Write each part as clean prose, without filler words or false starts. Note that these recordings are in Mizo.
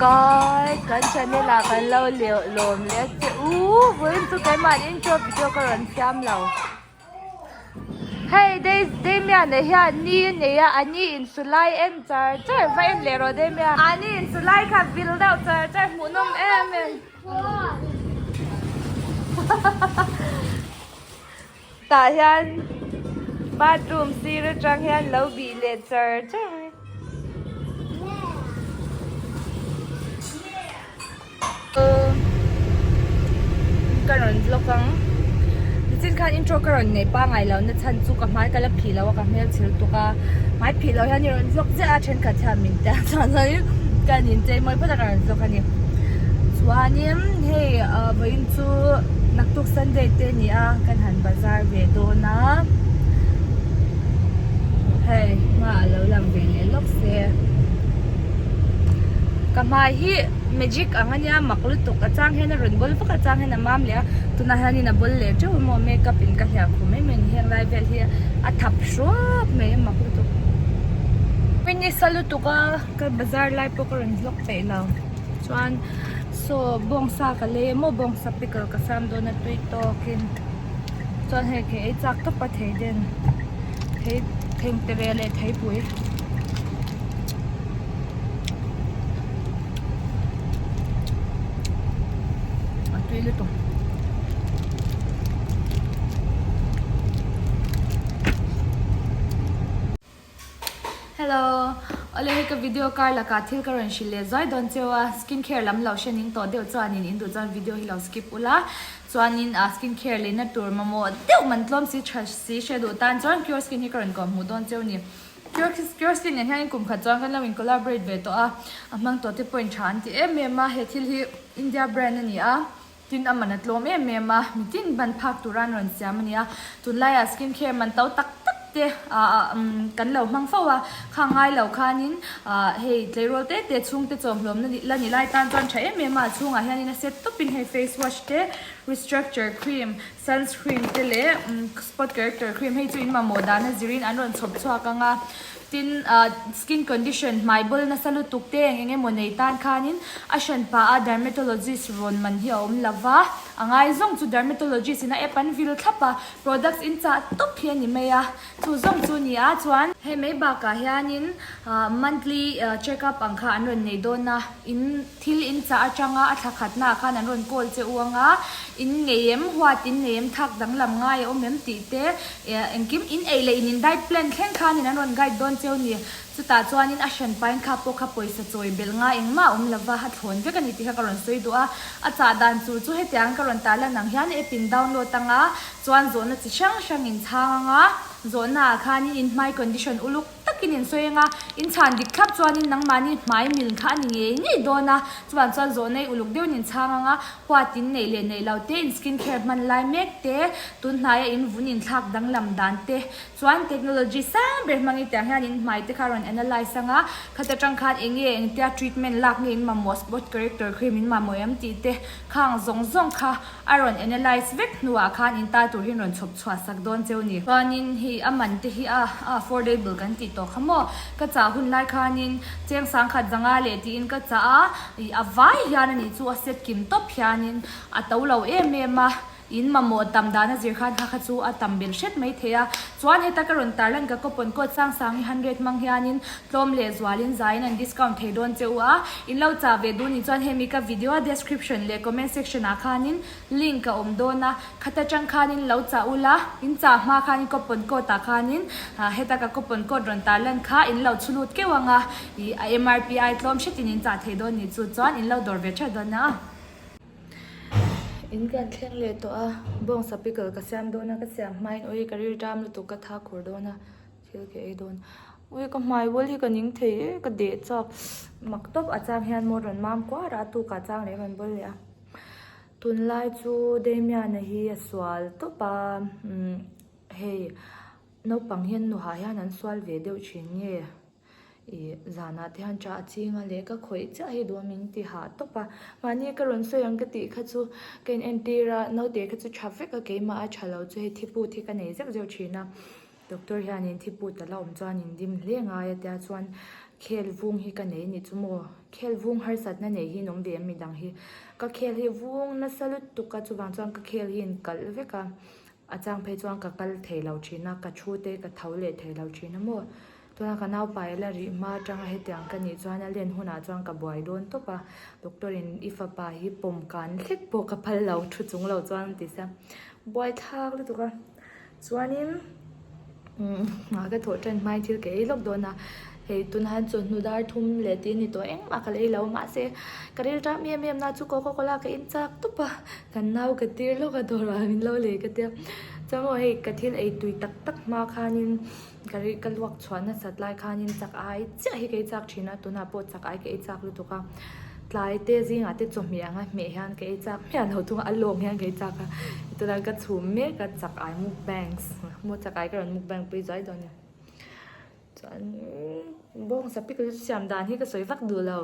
Guys, kan channel ah kan lo lawm leh a che u vawiin chu keimah intro video ka rawn siam lo. Hei Damian ah hian ni a nei a, a ni in su lai en char char va en leh rawh Damian. A ni in su lai kha vil deuh char char hmuhnawm em em. Tah hian bathroom sir atang hian lo bih leh char char mai. Ka rawn vlog ang nichin khan intro ka rawn nei pangai lo na chhan chu ka hmai ka la phih lo a ka hmel chhil tuk a hmai phih loh hian i rawn vlog chiah a thenkhat hian min tia chuan chuanin ka in chei mawi phawt a ka rawn vlog a ni chuanin hei ah vawiin chu naktuk sunday te a ni a kan han bazar ve dawn a hei hma a lo lang ve leh lawk se ka hmai hi magic ang a nia mak lutuk a chang hian a rawn bawl vak a chang hian a mam leh a tunah hianin a bawl leh teuh emaw makeup in ka hliah khum em em heng lai vel hi a thap hruap mai a mak lutuk. Nisa lutuk a ka bazar lai pawh ka rawn vlog peih lo chuan saw bawngsa ka lei emaw bawngsa pickle ka siam dawn a tui tawkin chuan hei ke ei chak tawp a thei den thei thengtere leh theipui. A tui lutuk. Hello. Awle hei ka video kar lakah thil ka rawn hrilh leh zuai dawn cheu a, skin care lam lo hre ning tawh deuh chuanin in duh chuan video hi lo skip ula, chuanin ah skin care leina tur mamawh deuh man tlawm si tha si hre duh tan chuan Cure Skin hi ka rawn kawhhmuh dawn cheu ni. Cure Skin nen hian kum khat chuan kan lo in collaborate ve tawh a, a hmang tawh te pawhin tha an ti em em a, he thil hi India brand a ni a, tin a man a tlawm em em a, mitin ban phak tura an rawn siam a ni a, tunlaiah skin care man to tak tak te ah kan lo hmang fo a, khang ngai lo khanin ah hei tleirawl te te chhungte chawmhlawm la ni lai tan chuan tha em em a, a chhungah hianin a set tawpin hei face wash te restructure cream Sunscreen te leh spot corrector cream hei chu in mamawh dan a zirin an rawn chhawp chhuak ang a, tin ah skin condition hmai bawl nasa lutuk te eng eng emaw nei tan khanin a hran pah a dermatologist rawn man hi a awm lo va, a ngai zawng chu dermatologist in a app an vil thlap a, products in chah tawp hi a ni mai a, chu zawng chu ni a chuan hei mai bakah hianin ah monthly check up ang kha an rawn nei dawn a, in. Thil in chah atanga a thla khatna ah khan an rawn call che u anga, in ngei em, huat in nei em, thak danglam ngai a awm em tih te, engkim in ei leh in in diet plan thleng khanin an rawn guide dawn cheu ni. Chutah chuanin a hran pain kha pawh kha pawisa chawi belh ngai engmah a awm lova, a thlawn vek a ni tih kha ka rawn sawi duh a. A chah dan chu chu hetiang ka rawn tarlan ang hian app in download anga, chuan zawhna chi hrang hrang in chhang anga, zawhna ah khanin in hmai condition uluk takin in sawi anga, in chhan dik thlap chuanin nangmahni hmai mil kha a ni ngei ngei dawn a, chuan chuan zawhna i uluk deuhin in chhang anga, huat in neih leh neih lo te, in skin care hman lai mek te, tun hnaia in vun in thlak danglam dan te, chuan technology sang ber hmangin tiang hian in hmai te kha a rawn analyse anga, khata tang khan eng nge engtia treatment lak nge in mamawh spot corrector cream in mamawh em tih te khang zawng zawng kha A rawn analyse vek hnuah khan in ta tur hi rawn chhawp chhuah sak dawn cheu ni. Chuanin hei a man te hi a a affordable kan tih tawh kha maw. Ka chah hun lai khanin cheng sangkhat zanga leh tiin ka chah a, ih a vai hian a nih chu a set kim tawp hianin a to lo em em a, in mamawh tam dan a zir khan kha kha chu a tam belh hret mai thei a. Chuan heta ka rawn tarlan ka coupon code Sangsangi hundred hmang hianin tlawm leh zualin zaiin an discount thei dawn che u a, in lo chah ve duh nih chuan hemi ka video a description leh comment section ah khanin link a awm dawn a, khata tang khanin lo chah ula, in chah hma khanin coupon code ah khanin heta ka coupon code rawn tarlan kha in lo chhu lut keuh ang a, ih a MRP ai tlawm hretin in chah thei dawn nih chu chuan in lo dawr ve tha dawn a. In kan thleng leh tawh a, bawngsa pickle ka siam dawn a, ka siam hmain ui ka rilṭam lutuk ka tha khur dawn a. Thil ka ei dawn. Ui ka hmai bual hi ka ning thei e, ka deh chak. Mak tawp a chang hian maw rawn mam kuar a, a tukah chang leh rawn bawl leh a. Tunlai chu Damian-a hi a sual tawp a, umm hei naupang hian nuhah hian an sual ve deuh thin nge ih zanah te hian ṭah a ching a leh ka khawih chiah hi duh a min ti hah tawp a. Mahni ka rawn sawi ang ka tih kha chu ka in entir a, naute kha chu ṭha vek a keimah a ṭha lo chu hei thiput hi ka nei zeuh zeuh thin a. Doctor hianin thiput a la awm chuan in dim hle ngai a tia chuan Khel vung hi ka nei ni chu maw? Khel vung harsatna nei hi in awm ve em midang hi? Ka khel hi vung nasa lutuk a chuvang chuan ka khel hi in kalh vek a, a chang phei chuan ka kal thei lo thin a, ka thu te ka tho leh thei lo thin a maw? Tuna ka naupai la rih hma atanga hetiang ka nih chuan a len hunah chuan ka buai dawn tawp a, doctor in i fapa hi pawm kan hlek pawh ka phal lo thu chung lo chuan a ti sia, buai thlak lutuk a. Chuanin umm ka thawh tan hmain thil ka ei lawk dawn a, hei tunah hian chawhnu dar thum leh tih a ni tawh engmah ka la ei lo mahse ka ril ṭam em em na chu coca cola ka in chak tawp a, kan nau ka tir lawk a dawrah min lo lei ka tia chuan maw hei ka thil ei tui tak tak hma khanin ka ri ka luak chhuah nasat lai khanin chak ai chiah hi ka ei chak thin a tunah pawh chak ai ka ei chak lutuk a. Tlai te zingah te chawhmeh anga hmeh hian ka ei chak hmiah lo thung a, a lawng hian ka ei chak a, tunah ka chhum mek a chak ai mukbangs maw chak ai ka rawn mukbang pui zuai dawn a ni. Chuan bawngsa pickle chu siam dan hi ka sawi vak duh lo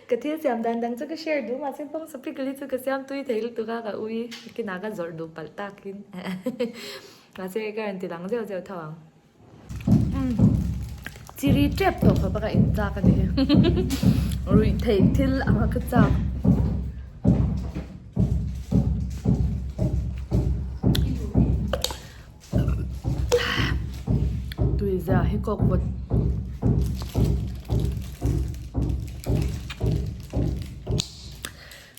ka thil siam dan dang chu ka share duh mahse bawngsa pickle hi chu ka siam tui thei lutuk a ka ui kinah ka zawrh duh palh takin mahse ka rawn ti lang zeuh zeuh tho ang. Chiri tep tawh khawp a ka in chak a ni ruih theih thil ang a ka chak. Tui zia hi kawk vawt.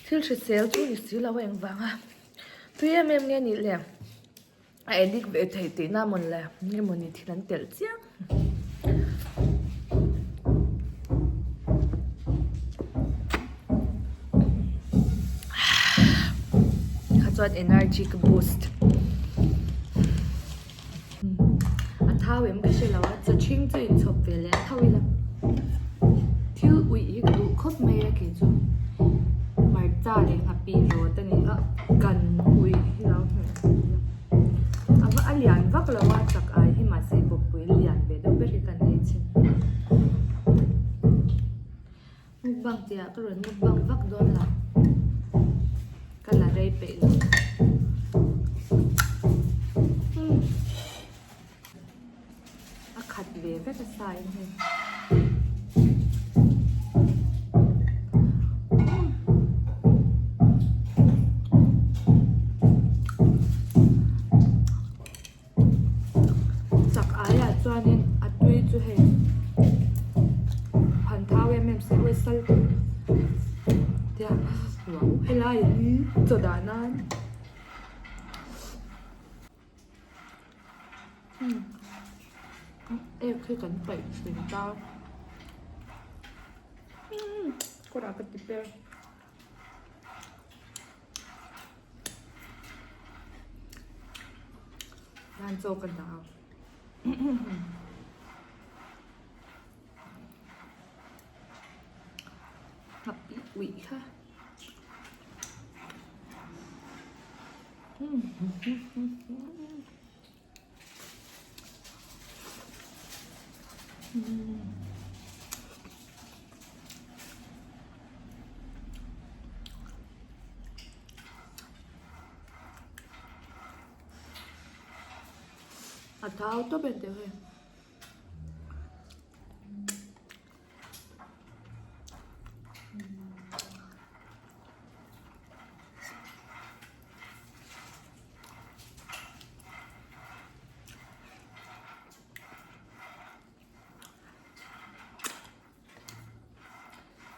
Thil hrisel chu ni si lo a engvang a tui em em nge nih le. A edit ve thei tih na mawn le nge mawni thil an telh chiang. Kha chuan energy ka boost. A thau em ka hre lo a chaw ṭhing chu inchhawp ve leh a tho ila. Thil uih hi ka duh khawp mai a kei chu hmarcha leh nghapih rawt a ni a kan uih hi lo hmuh a va a lian vak lo a chak ai hi mahse bawkpui lian ve deuh ber hi kan ei thin. Mukbang tih ah ka rawn mukbang vak dawn lo ka la rei peih lo. A khat ve vek a sa in hei. Chak aiah chuanin a tui chu hei han thau em em se awi sal tia helai hi chaw dah nan. Ek hi kan paih thin ta kawrah ka ti per. Hian chaw ka dah a. Nghapih uih kha. A thau tawp em tih hei.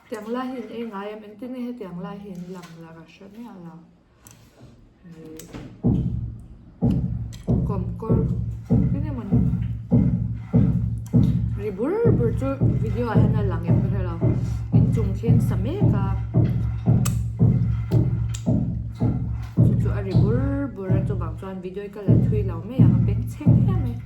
Tiang lai hi an ei ngai em engtin nge hetiang lai hi an lang la ka hre miah lo kawmkawr engtin emaw ni ri bur bur chu video ah hian a lang em ka hre lo inchung thleng sa mek a chu chu a ri bur bur a chuvang chuan video hi ka la thui lo mai ang a bengchheng em mai.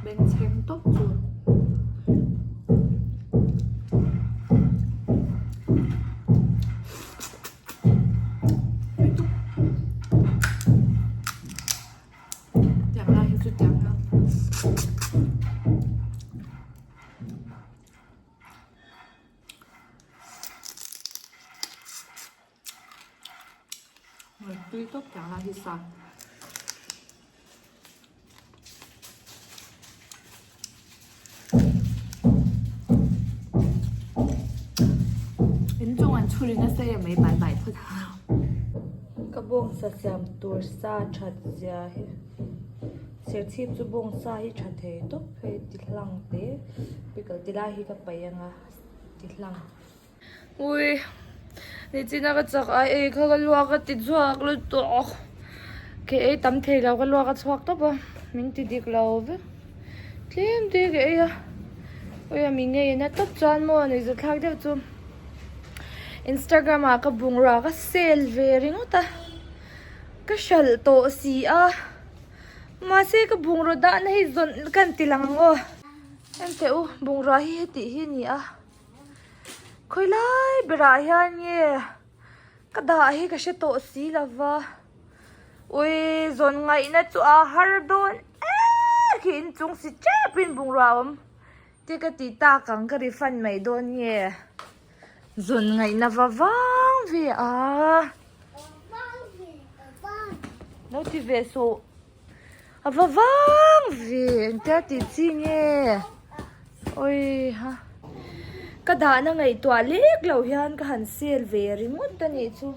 Bengchheng tawp chu. Tiang lai hi chu tiang ang. Tui tawp tiang lai hi sa. chhuri nasa em mai bye bye phawt ka bawngsa siam tur sa that zia hi serchhip chu bawngsa hi tha thei tawp hei ti hlang te pickle ti lai hi ka paih anga ti hlang. Ui nichina ka chak ai ei kha ka luak a ti chhuak lutuk ke ei tam thei lo ka luak a chhuak tawp a min ti dik lo vek tlem te ka ei a ui a mi ngei na tawp chuan maw nuih za thlak deuh chu instagram ah ka bungrua ka sale ve ringawt a ka hralh tawh si a mahse ka bungraw dahna hi zawn ka han ti lang ang aw enteh u bungrua hi hetih hi a ni a. Khawi lai berah hian nge ka dah hi ka hre tawh si lova ui zawn ngaihna chu a har dawn em khi inchung si tep in bungrua a awm te ka tih tak ang ka refund mai dawn nge zawn ngaihna va vang ve a lo ti ve suh. A va vang ve engtia tih chi nge awi ha ka dahna ngaihtuah lek loh hian ka han sel ve ringawt a nih chu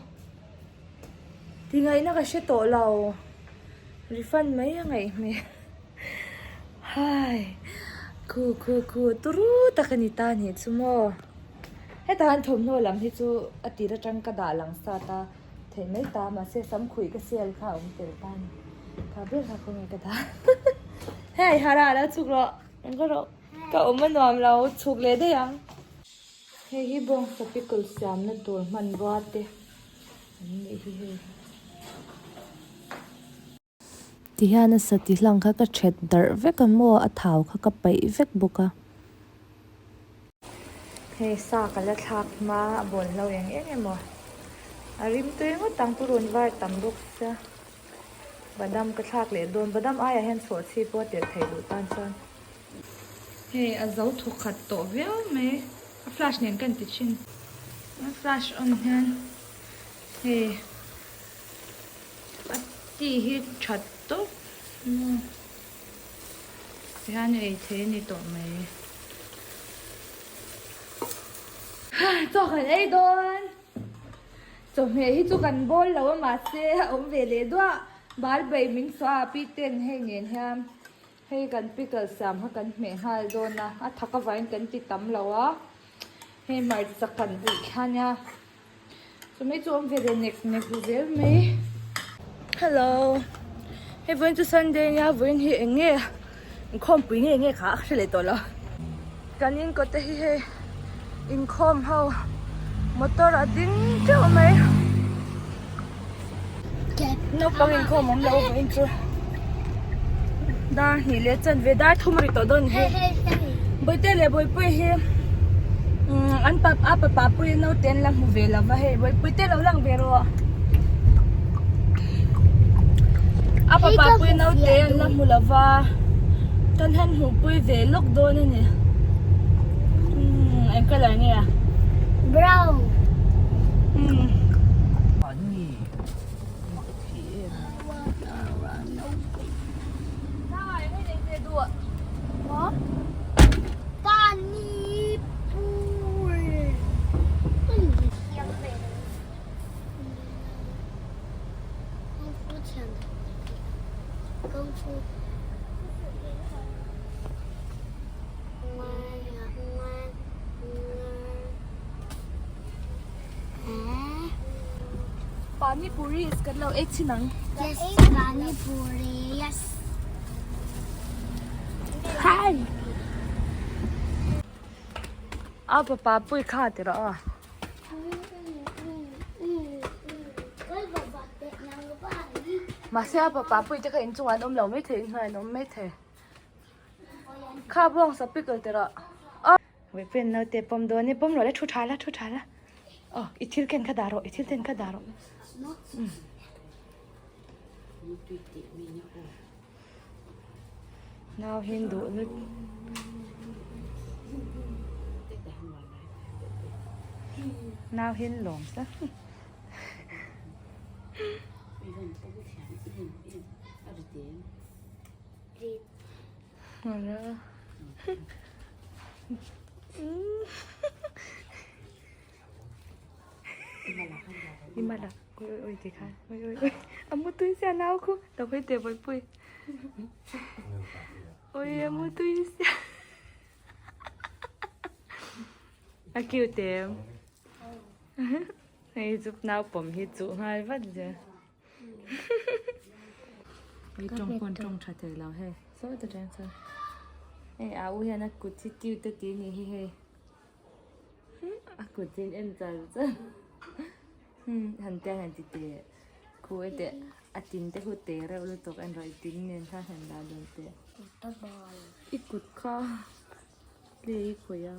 ti ngaihna ka hre tawh lo refund mai a ngaih hmel hai khu khu khu turu tak a ni ta nih chu maw hetah hian thawmhnaw lam hi chu a tir atang ka dah lang sat a. Theih mai ta mahse samkhuih ka sel kha a awm tel ta a ni. Kha ber kha khawnge ka dah. Hei hara lo chhuk rawh ka rawh ka awm a nuam lo chhuk leh daih ang. Hei hi bawngsa pickle siamna tur hmanrua te an nih hi hei. Tihian a sati hlang kha ka that darh vek a maw a thau kha ka paih vek bawk a. Hei sa ka la thlak hma a bawl hlo eng eng emaw a rim tui ngawt ang purun var tam bawk sia badam ka thlak leh dawn badam aiah hian chhawhchhi pawh a telh theih duh tan chuan. Hei a zo thawk khat tawh viau mai a flash nen ka inti thin a flash on hian hei. A ti hi that tawp maw tihian ei thei a ni tawh mai chaw kan ei dawn chawhmeh hi chu kan bawl lo a mahse a awm ve leh duah bal bai min suah a pi ten hei nen hian hei kan pickle siam kha kan hmeh nghal dawn a a thak avangin kan ti tam lo a hei hmarcha kan uih kha nia. Chumai chu awm ve leh nek nek zel mai. Hello. Hei vawiin chu Sunday nia vawiin hi eng nge inkhawmpui nge nge kha a hre leh tawh lo. Kan in kawt te hi hei inkhawm ho motor a ding teuh mai. Naupang inkhawm awm lo vawiin chu dar hnih leh chanve dar thum a ri tawh dawn hi Bawihte leh Bawihpuii hi an pa a papa pui naute an la hmu ve lo va hei Bawihpui te lo lang ve rawh a papa pui naute an la hmu lo va kan han hmuhpui ve lawk dawn a ni eng colour nge a brown. Pani puri is kan lo ei chin ang. Yes, pani puri, yes. Hi. A papa pui kha ti rawh a. Mahse a papa pui te kha inchungah an awm lo maithei inhnuaiah an awm maithei. Kha bawngsa pickle ti rawh. Boyfriend naute pawm dawn e pawm rawh le thu tha la thu tha la aw i thil ken kha dah rawh i thil ken kha dah rawh nau hian duh lut nau hian lawm sa mala oi oi oi ti khan oi oi oi a mu tui sia nau khu lo hawi teh bawihpui oi a mu tui sia a cute em hei chu nau pawm hi chuh nghal vat zel hei tawng pawn tawng tha thei lo hei sawi ta reng chuan hei a u hian a kut hi cute a tih a nih hi hei. A kut in en char char han tia han ti teh khu e teh a tin te khu te reuh lutuk en rawh i tin nen khan han dah dawn teh i kut kha tle i khawih a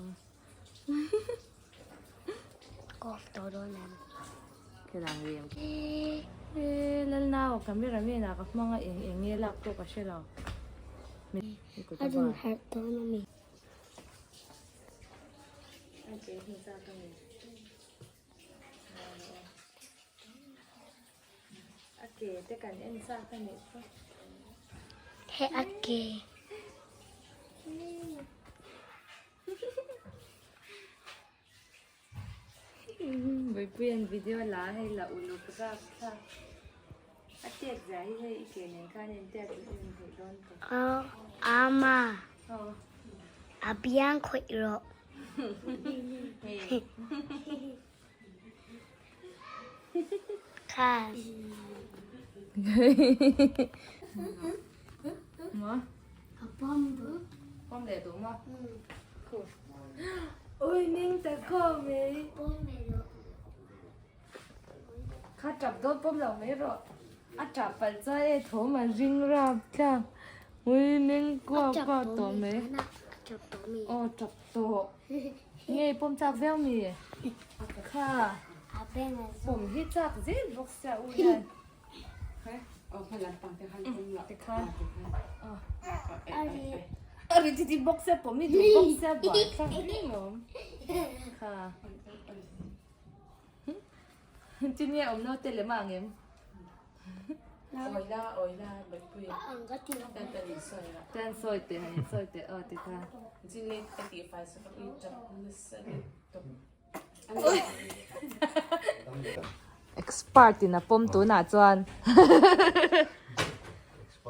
khelang lem e lalnau camera man ah ka hmang a eng eng nge lak pawh ka hre lo i kut a ban. A ke te kan en chak a nih chu. He a ke. Buipuian video la hei la uluk rak thlak. A tet zia hi hei i ke nen khan en tet in en theih dawn tawh. Aw ama. A biang khawih rawh. Kha. Maw? A pawm duh. Pawm leh duh maw? Khu. Ui ning ta khaw mai. Pawm ve rawh. Kha tap dawn pawm lo mai rawh. A tap palh chuan e thawm a ring rap thlak. Ui meng kuau kuau tawh mai. A tap tawh mi. Aw tap tawh. Nge pawm chak viau mi. Kha. A beng a zawm. Pawm hi chak zel bawk sia u hian. Tikhan. A ri ti ti bawk sia pawm hi duh bawk sia buai thlak reng awm. Kha. Tin nge awm naute lem ang em? Awila awila Baipui Ang ka ti tan tan in sawi la. Tan sawi teh han in sawi teh aw ti kha. Chin nge ka tih fai sak a i tap nasa leh tawp. Expert in a pawm tunah chuan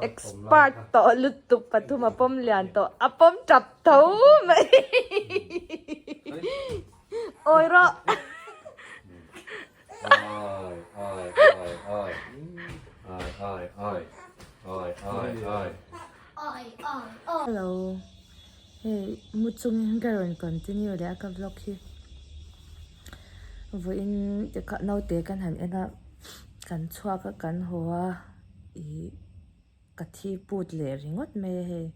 Expert tawh lutuk pathum a pawm lian tawh a pawm tap tho mai. Awi rawh. Ai ai ai ai ai ai ai ai ai ai. Ai ai ai. Hello hei mu chungin ka rawn continue leh a ka vlog hi vawiin te kha naute kan han en a kan chhuak a kan haw a ih ka thi put leh ringawt mai a hei.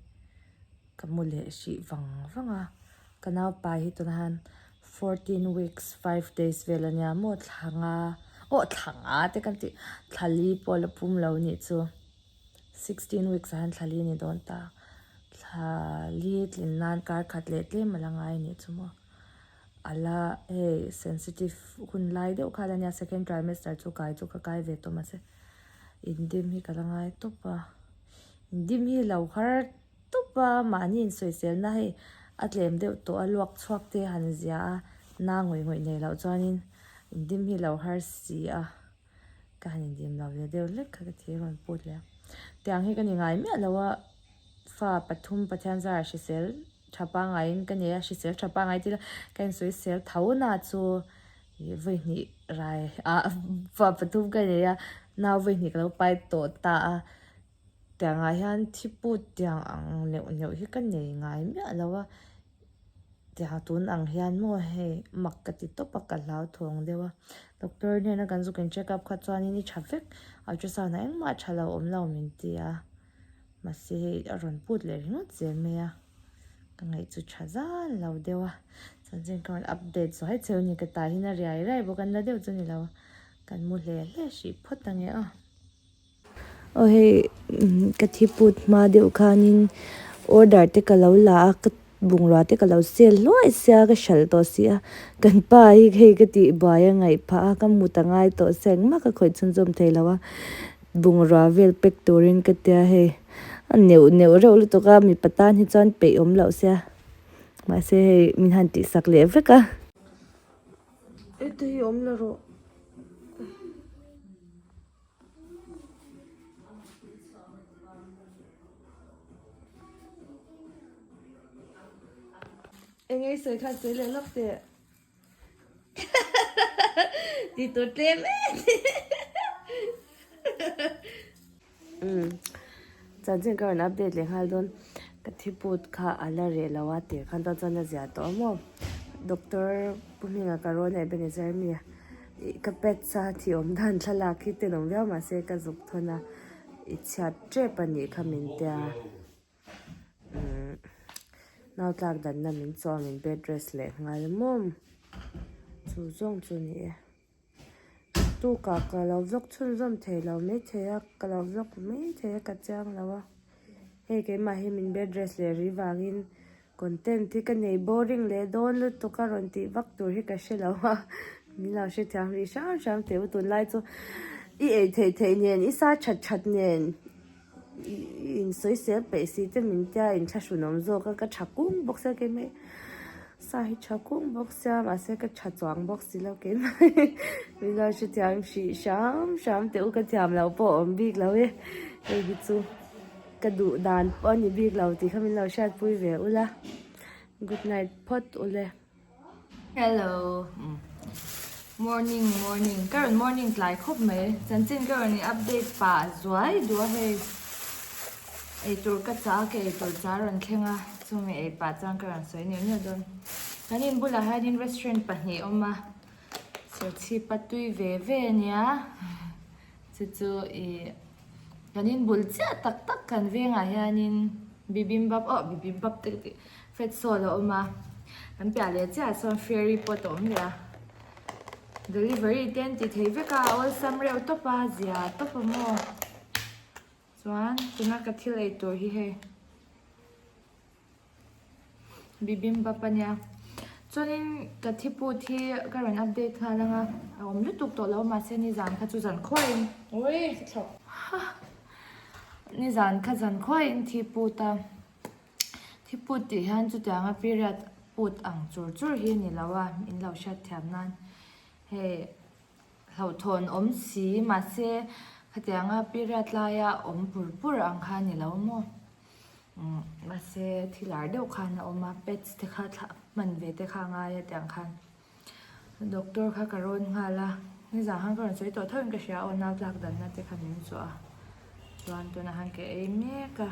Ka mu leh hrih vang vang a, ka naupa hi tunah hian 14 weeks 5 days vel a nia maw thla nga aw thla nga te kan tih thla li pawh la pum lo nih chu 16 weeks ah hian thla li a ni dawn ta thla li tlin nan kar khat leh tlem a la ngai a nih chu maw ala hei sensitive hun lai deuh kha la nia second trimester chu kai chu ka kai ve tawh mahse indim hi ka la ngai tawp a indim hi lo har. Tawp a, mahni insawiselna hei a tlem deuh tawh a, luak chhuak te han zia a, na ngawih ngawih nei loh chuanin indim hi lo har si a, ka han indim lo ve deuh hlek kha ka thi rawn put leh a. Tiang hi ka ni ngai miah lo a, fa pathum Pathian zara hrisel tha pangaiin ka nei a, hrisel tha pangai tila ka insawisel tho na chu ih vawi hnih rai ah fa pathum ka nei a, nau vawi hnih ka lo pai tawh ta a. Tiangah hian thiput tiang ang neuh neuh hi ka nei ngai miah lo a, tiang tun ang hian maw hei mak ka ti tawp a ka hlauthawng deuh a, doctor hnena kan zuk in check up kha chuanin i tha vek ultrasound ah engmah tha lo awm lo min ti a, mahse hei a rawn put leh ringawt zel mai a, ka ngaih chu tha zan lo deuh a, chanchin ka rawn update zuai cheu a ni ka tah hin a riai riai bawk a na deuh chu ni lo a, kan mu hle hle hrih phawt ange aw. Aw hei ka thi put hma deuh khanin order te ka lo la a ka bungrua te ka lo sel hluai sia ka hralh tawh si a kan pa hi hei ka tih buai a ngaih phah a ka mut a ngai tawh sia engmah ka khawih chhunzawm thei lo a bungrua vel pack turin ka tia hei a neuh neuh reuh lutuk a mipa tan hi chuan peih awm loh sia mahse hei min han tihsak leh vek a. Heti hi awm la rawh. Eng ei sawi khan sawi leh lawk teh. Ti tur tlem em. Umm chanchin ka rawn update leh nghal dawn ka thiput kha a la reh lo a tir khan chuan chuan a zia tawh a maw doctor pu hminga ka rawn leh Ebenezer mi ih ka pets a thih awm dan thlalak hi tenawm viau mahse ka zuk thawn a i chhiat tep a nih kha min tia umm nau tlak danna min chawh a min bed rest leh nghal maw chu zawng chu a ni e. Tukah ka lo vlog chhunzawm thei lo maithei a, ka lo vlog maithei a ka chiang lo a, hei keimah hi min bed rest leh ri vangin content hi ka nei boring leh dawn lutuk a rawn tih vak tur hi ka hre lo a, min lo hrethiam rih hram hram teh u tunlai chu i ei theih theih nen i sa that that nen i insawisel peih si te min tia inthlahrunawm zawk a ka tha kung bawk sia keimah hi sa hi tha kung bawk sia mahse ka tha chuang bawk si lo keimah hi min lo hrethiam hrih hram hram teh u ka thiam loh pawh a awm bik lo e hei hi chu ka duh dan pawh a ni bik lo tih kha min lo hriatpui ve ula good night phawt ule. Hello morning morning ka rawn morning tlai khawp mai chanchin ka rawn in update pah zuai duh a hei eitur ka chah a ka eitur chah a rawn thleng a chumi ei pah chuan ka rawn sawi neuh neuh dawn kan in bulah hianin restaurant pahnih a awm a serchhip a tui ve ve ania chu chu ih kan in bul chiah tak tak kan vengah hianin bibimbap aw bibimbap te ka tih. Fetsawl a awm a, kan piah leh chiah sawn ferry pawt a awm leh a, delivery te an ti thei vek a, a awlsam reuh tawp a, zia tawp a maw chuan tuna ka thil ei tur hi hei bibimbap a nia chuanin ka thiput hi ka rawn update nghal ang a, a awm lutuk tawh lo mahse nizan kha chu zan khuaiin nizan kha zan khuaiin thiput a. Thiput tih hian chutianga period put ang chur chur hi a ni lo a, in lo hriat thiam nan hei hlauhthawn awm si mahse khatianga period laia awm pur pur ang kha a ni lo maw umm mahse thil ar deuh khan a awm a pads te kha thlah hman ve te kha a ngai a tiang khan doctor kha ka rawn nghal a nizan khan ka rawn sawi tawh tho in ka hria aw nau tlak danna te kha min zuah a chuan tunah khan ka ei mek a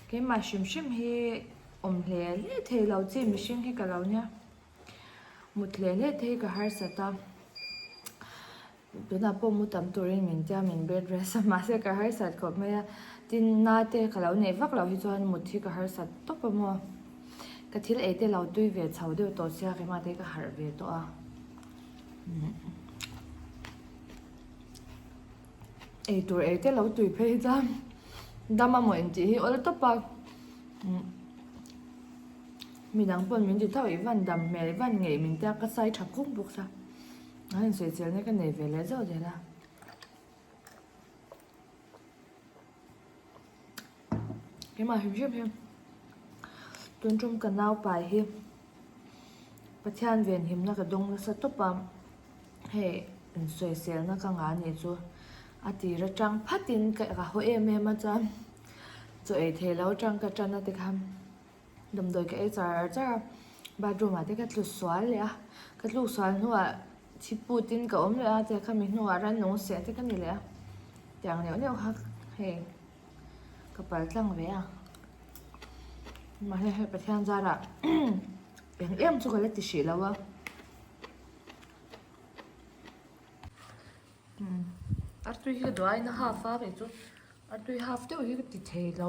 keimah hrim hrim hi awm hle hle thei lo chi mihring hi ka lo nia mut hle hle te hi ka harsat a tunah pawh mu tam turin min tia min bed rest a mahse ka harsat khawp mai a tin na te ka lo neih vak loh hi chuan mut hi ka harsat tawp a maw ka thil ei te lo tui ve chho deuh tawh sia keimah te ka harh ve tawh a ei tur ei te lo tui phei hi chuan dam a maw intih hi awl tawp a midang pawn min ti tho i van dam hmel i van ngeih min tia ka sai tha khum bawk sa. A insawiselna ka nei ve leh zauh zel a. Keimah hrim hrim hi tun tum ka nau pai hi Pathian venhimna ka dawng nasa tawp a, hei insawiselna ka ngah anih chu a tir atang phatin ka haw em em a chuan chaw ei theih loh atang ka tan a tikhan. Damdawi ka ei char char a, bathroom ah te ka tlu sual leh a, ka tluk sual hnuah thi put in ka awm leh a, tiang khami hnuah rannung seh te ka ni leh a, tiang neuh neuh kha hei ka pal tlang ve a, mahse hei Pathian zarah eng em chu ka la ti hrih lo a. Artui hi ka duh a, ina half a kei chu artui half deuh hi ka ti thei lo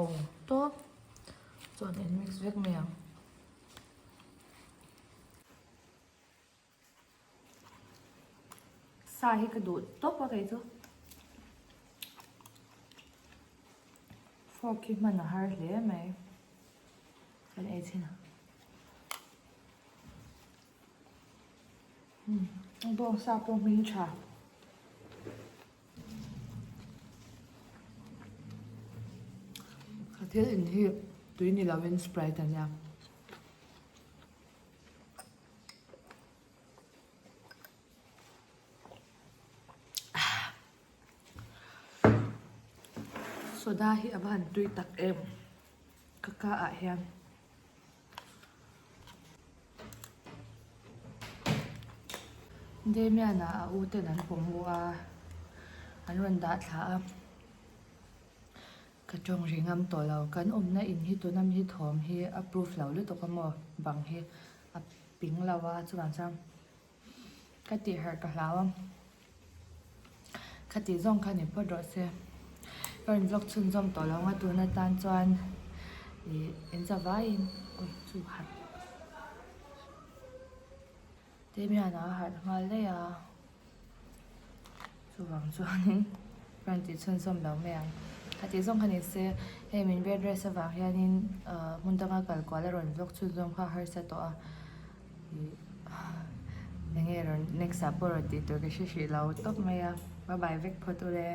tawp. Chuan in mix vek mai ang. Sa hi ka duh tawp a kei chu. Fork hi hman a har hle mai. Kan ei chhin a. Bawngsa pawh hming tha. Ka thil in hi tui ni lovin sprite a nia. Soda hi a va han tui tak em ka ka ah hian. Damian-a a u ten an pawm u a, an rawn dah thla a. Ka tawng ri ngam tawh lo. Kan awmna in hi tuna mi hi thawm hi a proof lo lutuk a maw? Bang hi a ping lo a, chuvang chuan ka tih harh ka hlau a. Ka tih zawng kha ni phawt rawh se. Ka rawn vlog chhunzawm tawh lo ang a tun atan chuan ih in za vaiin awi chu harh Damian a harh nghal daih a chuvang chuanin ka rawn tih chhunzawm lo mai ang. Ka tih zawng kha ni se hei min bed rest avang hianin ah hmun danga kal kual a rawn vlog chhunzawm kha a harsa tawh a. Ih enge rawn next ah pawh rawn tih tur ka hre hrih lo tawp mai a bye bye vek phawt ule.